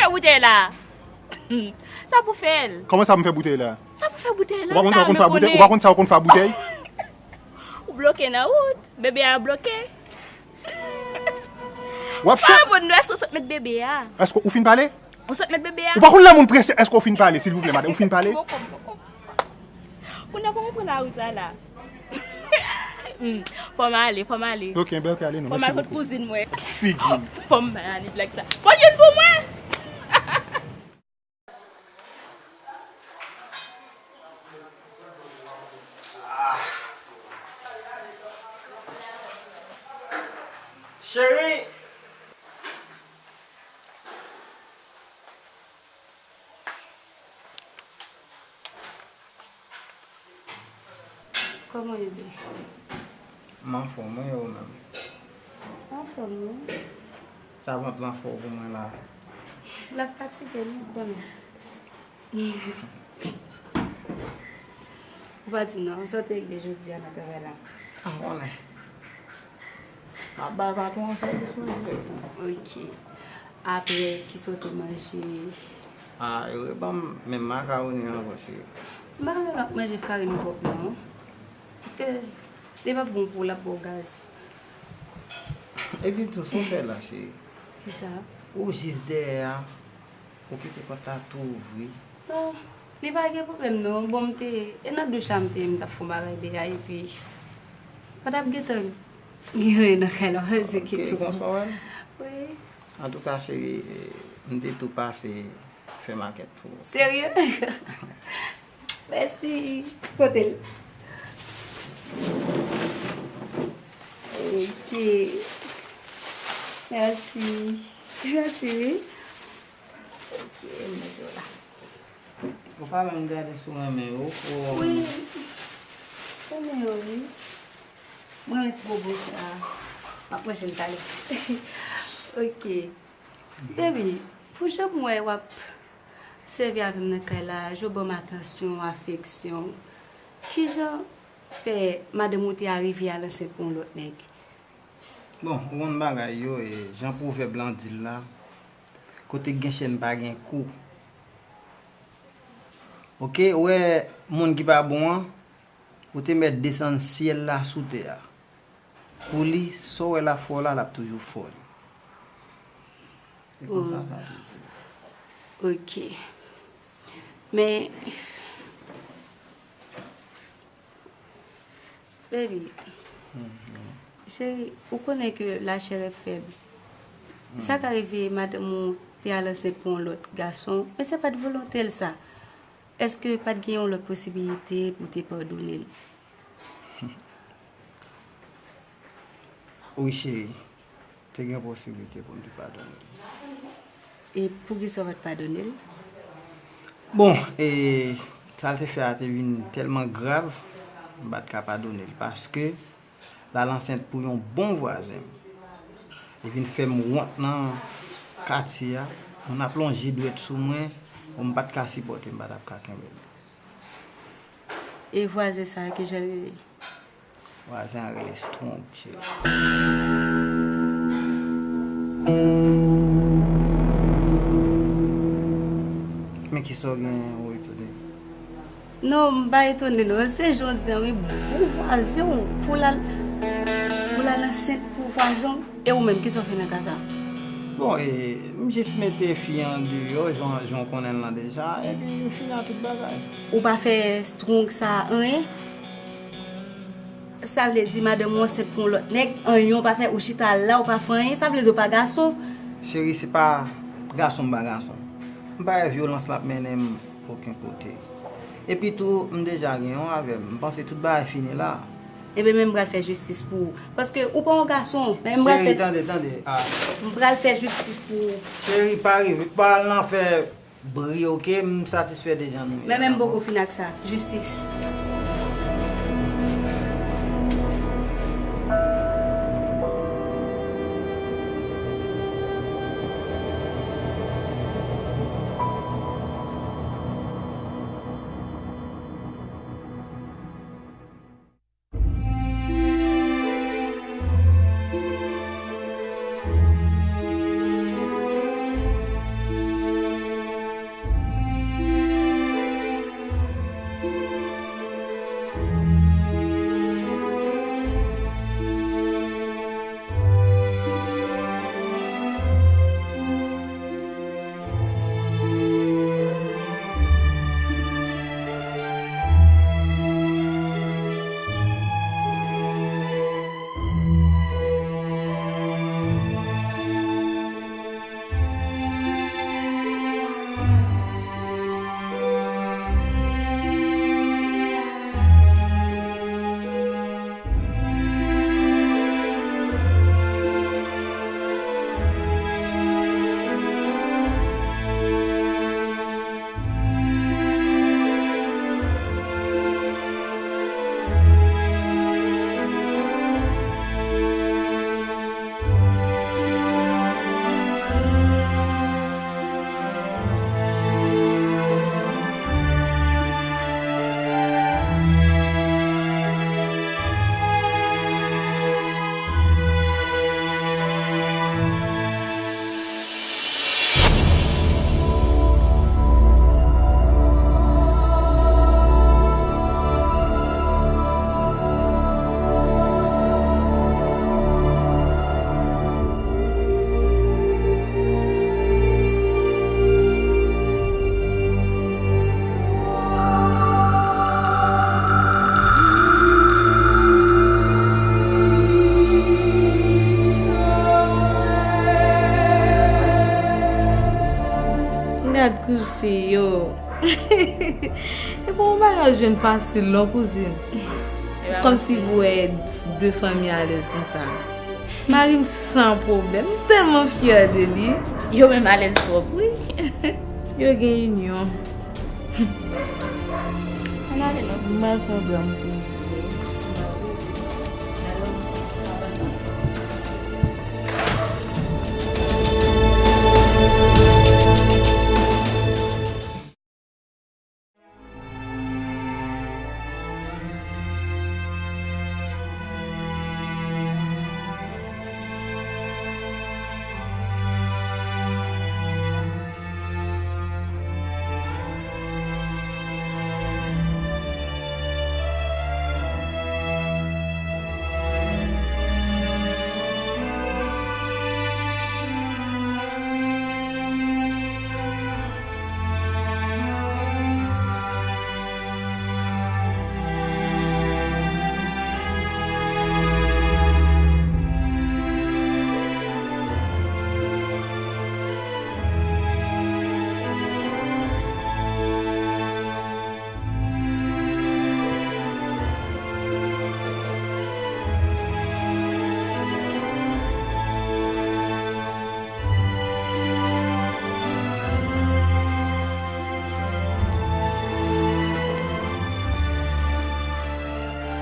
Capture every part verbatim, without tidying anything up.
Sa boutèy la. Sa pou fè l. Kòman sa m fè boutèy la? Sa pou fè boutèy la? Ou pa konn sa w konn fè a boutèy? Ou pa konn sa w konn fè a boutèy? Ou bloke nan wout. Bebe a bloke. W ap chè. Pa reponn nou, èske w sot met bebe a? Èske ou fin pale? Ou sot met bebe a? Ou pa konn lè moun prese, èske ou fin pale, silvouplè, madanm? Ou fin pale? Kounye a kòman pran lari sa la? Hmm, fò m ale, fò m ale. Ok, ben ok, ale non. Fò m al kot kouzin mwen. Figi. Fò m ale blag sa. Fò l youn pou mwen. Cheri! Kòman w ye, bebe? M anfòm, wi, e ou menm? M anfòm, wi. Sa vant lan fè w pou mwen la? L ap fatige m, ou konnen. Ou pa di m non, sa w te regle jodi a nan travay la? M konnen. M ap bay patwon an sèvis mwen vre. Ok. Apre, kisa w te manje? A, yo reban m menm makawoni an ankò, cheri. M pa renmen w ap manje farin pòp non. Paske li p ap bon pou w, l ap ba w gaz. Epi tou, sa w fè la, cheri? Kisa? Ou jis dèyè a, ou kite pòt la tou ouvri. Non, li pa gen pwoblèm non. Bon, m te, e nan douch la m te ye, m t ap fè yon bagay dèyè a, epi pa t ap gentan gen anyen nan kay la, se ki tou. Ok, konsa w wè l? Wi. Antouka, cheri, e, m te tou pase fè makèt pou ou. Serye? Mèsi. Kote l? Ok. Mèsi. Mèsi, wi. Ok, m mete w la. Ou pa menm gade si w renmen yo, ou... Wi. M renmen yo, wi. M renmen ti bobo sa. M ap manje l talè. Ok. Baby, pou jan m wè w ap sèvi avè m nan kay la, jan w ban m atansyon, afeksyon, kijan fè madanm ou te arive al ansent pou yon lòt nèg? Bon, ou konn bagay yo, e, jan pwovèb lan di l la, kote k gen chèn pa gen kou. Ok, ou wè moun ki pa bon an, ou te mèt desann syèl la sou tè a. Pou li, sa w wè l ap fè w la, l ap toujou fè w li. E konsa sa toujou ye. Ok. Men, baby, cheri, ou konnen ke la chair est faible. Sa ka rive madanm ou te al ansent pou yon lòt gason, men se pa t volonte l sa. Èske pa t gen yon lòt posibilite pou w te padone l? Wi, cheri. Te gen posiblite pou m te padone l. E poukisa w pa t padone l? Bon, e, sa l te fè a te vin tèlman grav, m pa t ka padone l, paske l al ansent pou yon bon vwazen m. Li vin fè m wont nan katye a. Moun ap lonje dwèt sou mwen, bon, m pa t ka sipòte, m pa t ap ka kenbe l. E vwazen sa a, kijan l rele? Vwazen an rele Strong, cheri. Men kisa w genyen, ou etone? Non, m pa etone non. Se jan w di an, wi, bon vwazen w pou l al, pou l al ansent pou vwazen w. E ou menm, kisa w fè nan ka sa? Bon, e, m jis mete fi an deyò, jan, jan w konnen l lan deja, epi m fini ak tout bagay. Ou pa fè Strong sa anyen? Sa vle di madanm ou ansent pou yon lòt nèg, anyen ou pa fè, ou chita la, ou pa fè anyen, sa vle di ou pa gason. Cheri, se pa gason m pa gason. M pa wè vyolans l ap mennen m okenn kote. Epi tou, m deja gen yon avè m. M panse tout bagay fini la. Ebyen, men m pral fè jistis pou ou. Paske ou pa yon gason, men m pral fè... Cheri, tande, tande. Ah. M pral fè jistis pou ou. Cheri, pa rive, pa al nan fè bri, ok? M satisfè de jan nou ye la. Men, men m poko fin ak sa. Jistis. Gad kouche yo. E pou yon bagay jwenn fasil non kouzin. Kòmsi pou wè de fanmi alèz konsa. Mari m san pwoblèm, m tèlman fyè de li. Yo menm alèz twòp wi. Yo gen inyon. Ann ale non. M al pran dra m pou ou.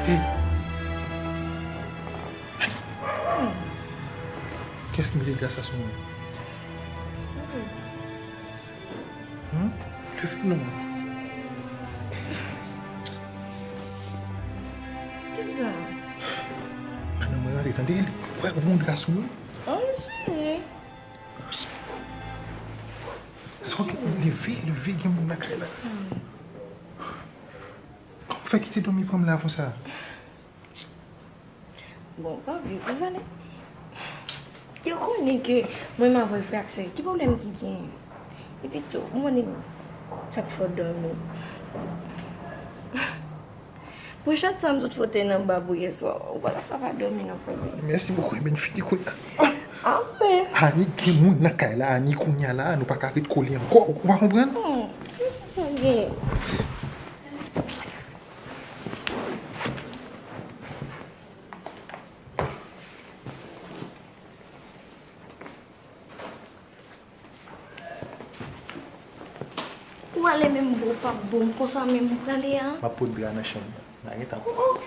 Hey! Kiyès ki mete dra sa sou mwen? Hmm? Leve non. Kisa? Madanm mwen rale, tande, li wè ou gon dra sou mwen. Oh, cheri. Sa w gen, leve, leve, gen moun nan kay la. Kisa? Kòman w fè kite dòmi pran m la konsa? Bon, pa vle, ou vale. Yo konnen ke mwen m avè frè ak sè, ki pwoblèm ki genyen? Epi tou, ou konnen sa k fè w dòmi. Pou chat sa m sot fote nan bab ou yèswa, ou pa ta ka pa dòmi non, konnen. Mèsi bokou, ebyen fini kounye a. Apre. Ani gen moun nan kay la, Ani kounye a la, nou pa ka ret kole ankò, ou pa konprann? Hmm, mèsi sa gen. Ou ale menm bon, w p ap bon konsa menm ou prale a? M ap pot dra nan chanm nan. Nan gentan. Oh, oh.